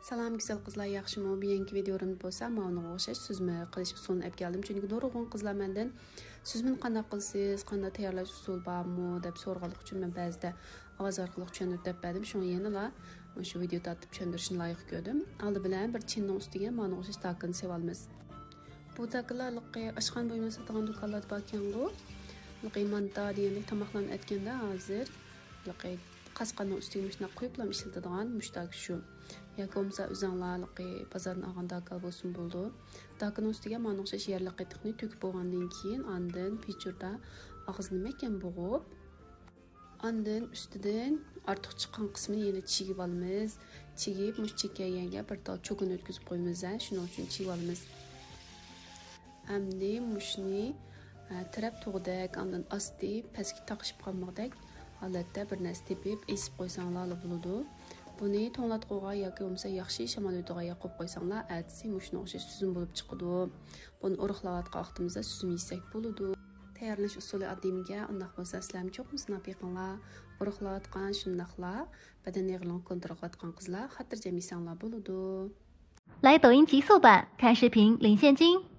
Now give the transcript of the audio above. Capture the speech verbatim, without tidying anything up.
سالام گۈزەل قىزلار، ياخشىمۇ؟ بۈگۈنكى ۋىدېيومدا بولسا ماۋۇنىڭغا ئوخشاش سۈزمە قىلىش ئۇسۇلىنى ئەپ كەلدىم. چۈنكى نۇرغۇن قىزلار مەندىن سۈزمىنى قانداق قىلىسىز، قانداق تەييارلاش ئۇسۇلى بارمۇ دەپ سورىغانلىقى ئۈچۈن مەن بەزىدە ئاۋاز ئارقىلىق چۈشەندۈرۈپ بەرمەدىم. شۇڭا يەنىلا مۇشۇ ۋىدېو تارتىپ چۈشەندۈرۈشنى لايىق كۆردۈم. ئالدى بىلەن بىر چىنىنىڭ ئۈستىگە ماۋۇنىڭغا ئوخشاش داكىنى سېلىۋالىمىز. بۇ داكىلار ھېلىقى ئاشخانا بۇيۇمى ساتىدىغان دۇكانلاردا باركەنغۇ. ھېلىقى مانتا دېگەندەك تاماقلارنى ئەتكەندە ھازىر ھېلىقى قاسقاننىڭ ئۈستىگە مۇشۇنداق قويۇپلا ئىشلىتىدىغان مۇشۇ داكا شۇ. ياكى بولمىسا ئۆزۈڭلار ھېلىقى بازاردىن ئالغان داكا بولسىمۇ بولىدۇ. داكىنىڭ ئۈستىگە مانا ئوخشاش يەرلىك قېتىقنى تۆكۈپ بولغاندىن كېيىن ئاندىن پېچۇردا ئاغزىنى مەھكەم بوغۇپ، ئاندىن ئۈستىدىن ئارتۇق چىققان قىسمىنى يەنە چىگىپ ئالىمىز. چىگىپ مۇشۇ چىگىپ كەلگەنگە بىر تال چوكىنى ئۆتكۈزۈپ قويىمىز ھە، شۇنىڭ ئۈچۈن چىگىپ ئالىمىز. ئەمدى مۇشۇنى، ئە، تىرەپ تۇغىدەك، ئاندىن ئاستى پەسكە تاقىشىپ قالمىغۇدەك ھالەتتە بىر نەرسە تېپىپ ئېسىپ قويساڭلارلا بولىدۇ. بۇنى توڭلاتقۇغا ياكى بولمىسا ياخشى شامال ئۆتىدىغان يەرگە قويۇپ قويساڭلار، ئەتىسى مۇشۇنىڭ ئوخشاش سۈزۈم بولۇپ چىقىدۇ. بۇنى ئورۇقلاۋاتقان ۋاقتىمىزدا سۈزۈم يېسەك بولىدۇ. تەييارلاش ئۇسۇلى ئاددىيمىكەن؟ ئۇنداق بولسا سىلەرمۇ چوقۇم سىناپ بېقىڭلار. ئورۇقلاۋاتقان شۇنداقلا بەدەن ئېغىرلىقىنى كونترول قىلىۋاتقان قىزلار خاتىرجەم يېسەڭلار بولىدۇ. 来抖音极速版，看视频领现金。